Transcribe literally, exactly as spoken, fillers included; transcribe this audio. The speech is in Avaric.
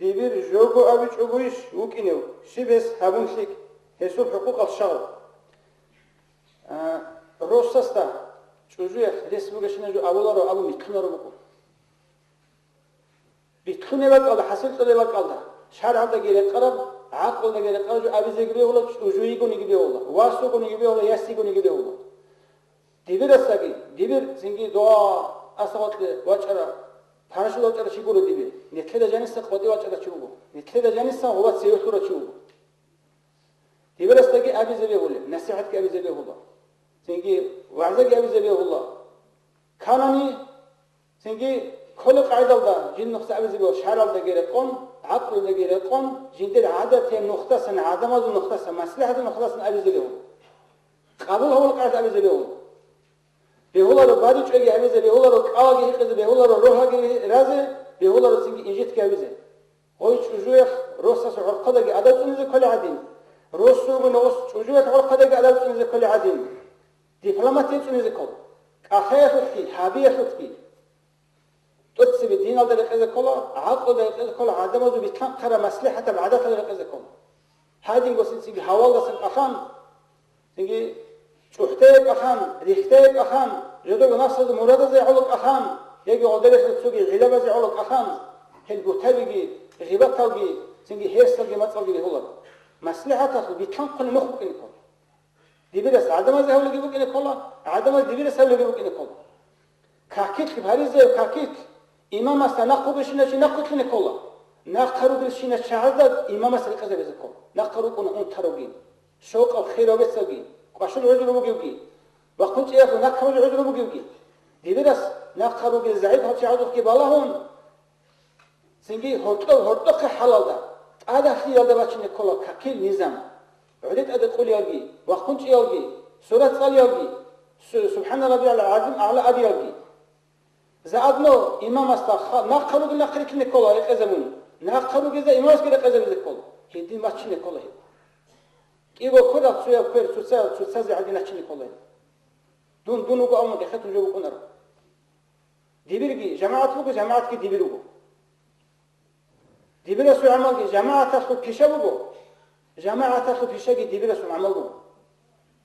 Дибир жого абичӀогойищ вукӀинев, щиб гьес гьабун лъикӀ, гьесул хӀукъукъал щал? А, росасда чӀужуялъ рес бугещинаб жо абуларо абун бихъунаро букӀун. Бихъунеб бакӀалда, хӀасил кьолеб бакӀалда, шаргӀалдаги рекъараб, гӀакълуялдаги рекъараб жо абизеги бегьула, чӀужу йигониги бегьула, вас вугониги бегьула, яс йигониги бегьула. Дибирасдаги, дибир цинги дова асагъоркье вачӀарав, парашуда вачӀарав чи гуро дибир. Нилъеда жаниса къватӀив вачӀарав чи вуго. Нилъеда жаниса гъуба цеве лъурав чи вуго. Дибирасдаги абизе бегьулеб, насихӀатги абизе бегьула. Цинги вагӀзаги абизе бегьула. Канани, цинги кколеб къагӀидалда жин нухда абизе бегьула, шаргӀалдаги рекъон, гӀакълуялдаги рекъон, жиндир гӀадатияб нухдасан, гӀадамазул нухдасан, маслихӀатул нухдасан абизе бегьула. Къабул гьавул къагӀида абизе бегьула. Бегьуларо бадибчӀвайги гьабизе, бегьуларо кӀалаги гьикъизе, бегьуларо рогьаги разе, бегьуларо цинги инжитги гьабизе. Гъой чӀужуялъ росас гӀорхъадаги адаб цӀунизе кколей гӀадин, рос ругони гъос чӀужуялъ гӀорхъадаги адаб цӀунизе кколей гӀадин, дипломатия цӀунизе ккол, кӀалъаялъулъги, гьабиялъулъги. ТӀоцебе диналда рекъезе ккола, гӀакълуялда рекъезе ккола, гӀадамазул битлъанхъараб маслихӀатаб гӀадаталда рекъезе ккола. Гьадин госин цинги гьавалдасан кӀалъан, цинги чӀухӀдае кӀалъан, рихьдае кӀалъан, жодор нафсазул мурадазе гӀоло кӀалъан, яги гъодарихъе цоги гӀиллабазе гӀоло кӀалъан, гьел бутабиги, гъибаталги, цинги гьерсалги мацӀалги бегьуларо. МаслихӀаталъул битлъанхъулеб нух букӀине ккола. Дибирас гӀадамазе гьавлиги букӀине ккола, гӀадамаз дибирас гьавлиги букӀине ккола. Какилъ, гьаризе какилъ, имамасда нахъ бугелщинав чи нахъвилълъине ккола. Нахъа ругелщинал чагӀазда имамас рекъезабизе ккола. Нахъа рукӀуна унтарав вугин, щокъав хирав бецав вугин, кӀвашул гӀузру бугев вугин, вахъун чӀеялъул нахъабазул гӀузру бугев вугин. Дибирас нахъа ругел загӀипал чагӀазухъги балагьун, цинги гьоркьо-, гьоркьохъе хӀалалда, тӀадалъиялда бачине ккола какил низам. ГӀодов тӀаде къулиялги, вахъун чӀиялги, сурат цӀалиялги, су-, Субхана раббиял гӀазим агӀла абиялги. Заодно имамасда ха-, нахъа ругел нахъ рилълъине ккола рекъезабун, нахъа ругезда имамасги рекъезабизе ккола, гьедин бачине ккола гьеб. КӀиго кверал цояв квер цоца-, цоцазе гӀадин рачине ккола гьеб. Дун дун вуго абун, эхетун жо букӀунаро. Дибирги жамагӀат буго, жамагӀатги дибир буго. Дибирасул гӀамалги жамагӀаталъул пиша буго, жамагӀаталъул пишаги дибирасул гӀамал буго.